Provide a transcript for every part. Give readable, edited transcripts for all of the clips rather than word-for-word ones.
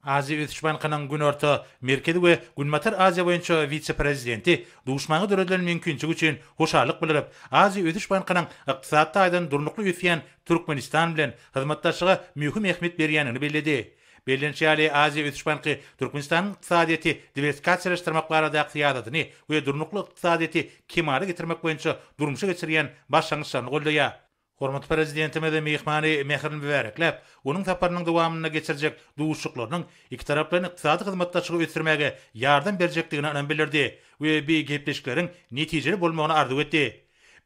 Aziýa ösüş bankynyň Günorta, Merkezi we Günbatar Aziýa boýunça wise-prezidenti duşmaga döredilen mümkinçilik üçin hoşallyk bildirip, Aziýa ösüş bankynyň ykdysady taýdan durnukly ösýän Türkmenistan bilen hyzmatdaşlyga möhüm ähmiýet berýändigini belledi. Bellenişi ýaly, Aziýa ösüş banky Türkmenistanyň ykdysadyýeti diwersifikasiýalaşdyrmak baradaky syýasatyny we durnukly ykdysadyýeti kemala getirmek boýunça durmuşa geçirýän başlangyçlaryny goldaýar. Hormatly Prezidentimiz myhmany mähirli mübärekläp, onuň saparynyň dowamynda geçirjek duşuşyklarynyň ikitaraplaýyn ykdysady hyzmatdaşlygy ösdürmäge ýardam berjekdigine ynam bildirdi we bi gepleşikleriň netijeli bolmagyny arzuw etdi.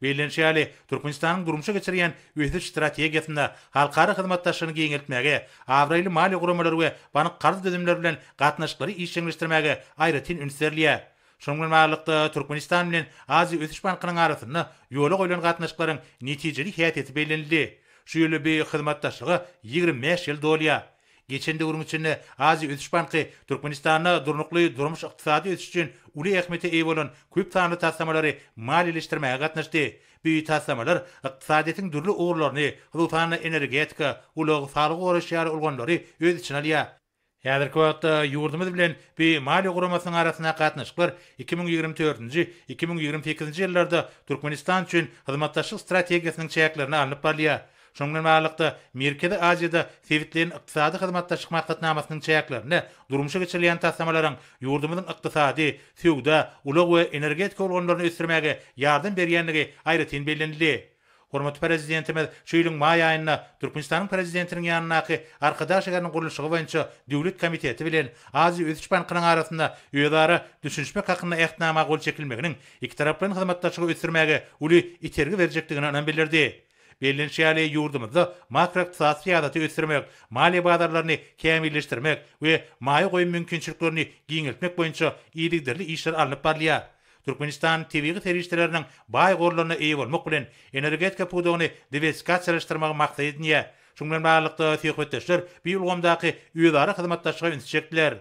Bellenişi ýaly, Türkmenistanyň durmuşa geçirýän ösüş strategiýasynda halkara hyzmatdaşlygyny giňeltmäge, abraýly maliýe guramalary we bank-karz düzümleri bilen gatnaşyklary işjeňleşdirmäge aýratyn üns berilýär. Şunuň bilen baglylykda, Türkmenistan bilen Aziýa ösüş bankynyň arasynda ýola goýlan gatnaşyklaryň netijeli häsiýeti bellenildi. Şu ýyl bu hyzmatdaşlyga 25 ýyl dolýar. Geçen döwrüň içinde Aziýa ösüş banky Türkmenistanda durnukly durmuş-ykdysady ösüş üçin uly ähmiýete eýe bolan köp sanly taslamalary maliýeleşdirmäge gatnaşdy. Bu taslamalar ykdysadyýetiň dürli ugurlaryny, hususan-da, energetika, ulag, saglygy goraýyş ýaly ulgamlary öz içine alýar. Häzirki wagtda ýurdumyz bilen bu maliýe guramasynyň arasyndaky gatnaşyklar 2024-nji, 2028-nji ýyllarda Türkmenistan üçin hyzmatdaşlyk strategiýasynyň çäklerinde alnyp barylýar. Şunuň bilen baglylykda, Merkezi Aziýada sebitleýin ykdysady hyzmatdaşlyk maksatnamasynyň çäklerinde durmuşa geçirilýän taslamalaryň ýurdumyzyň ykdysady, söwda, ulag we energetika ulgamlaryny ösdürmäge ýardam berýändigi aýratyn bellenildi. Hormatly Prezidentimiz şu ýylyň maý aýynda Türkmenistanyň Prezidentiniň ýanyndaky Arkadag şäheriniň gurluşygy boýunça döwlet komiteti bilen Aziýa ösüş bankynyň arasynda özara düşünişmek hakynda Ähtnama gol çekilmeginiň ikitaraplaýyn hyzmatdaşlygy ösdürmäge uly itergi berjekdigine ynam bildirdi. Bellenişi ýaly, ýurdumyzda makroykdysady syýasaty ösdürmek, maliýe bazarlaryny kämilleşdirmek we maýa goýum mümkinçiliklerini giňeltmek boýunça yzygiderli işler alnyp barylýar. Türkmenistan tebigy serişdeleriniň baý gorlaryna eýe bolmak bilen, energetika pudagyny diwersifikasiýalaşdyrmagy maksat edinýär. Şunuň bilen baglylykda, söhbetdeşler bu ulgamdaky özara hyzmatdaşlyga ünsi çekdiler.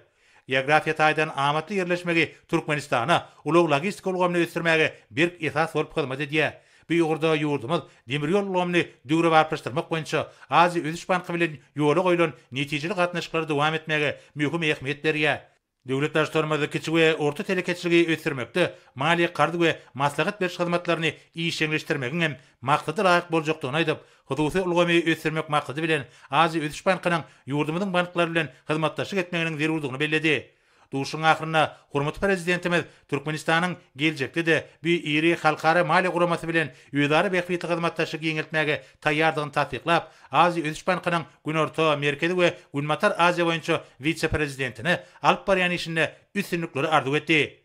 Geografiýa taýdan amatly ýerleşmegi Türkmenistana ulag-logistika ulgamyny ösdürmäge berk esas bolup hyzmat edýär. Bu ugurda ýurdumyz demir ýol ulgamyny döwrebaplaşdyrmak boýunça Aziýa ösüş banky bilen ýola goýlan netijeli gatnaşyklary dowam etmäge möhüm ähmiýet berýär. Döwlet Baştutanymyz kiçi we orta telekeçiligi ösdürmekde maliýe-karz we maslahat beriş hyzmatlaryny işjeňleşdirmegiň hem maksada laýyk boljakdygyny aýdyp, hususy ulgamy ösdürmek maksady bilen Aziýa ösüş bankynyň ýurdumyzyň banklary bilen hyzmatdaşlyk etmeginiň zerurdygyny belledi. Duşuşygyň ahyrynda hormatly Prezidentimiz Türkmenistanyň geljekde-de bu iri halkara maliýe guramasy bilen özara bähbitli hyzmatdaşlygy giňeltmäge taýýardygyny tassyklap, Aziýa ösüş bankynyň Günorta, Merkezi we Günbatar Aziýa boýunça wise-prezidentine alyp barýan işinde üstünlikleri arzuw etdi.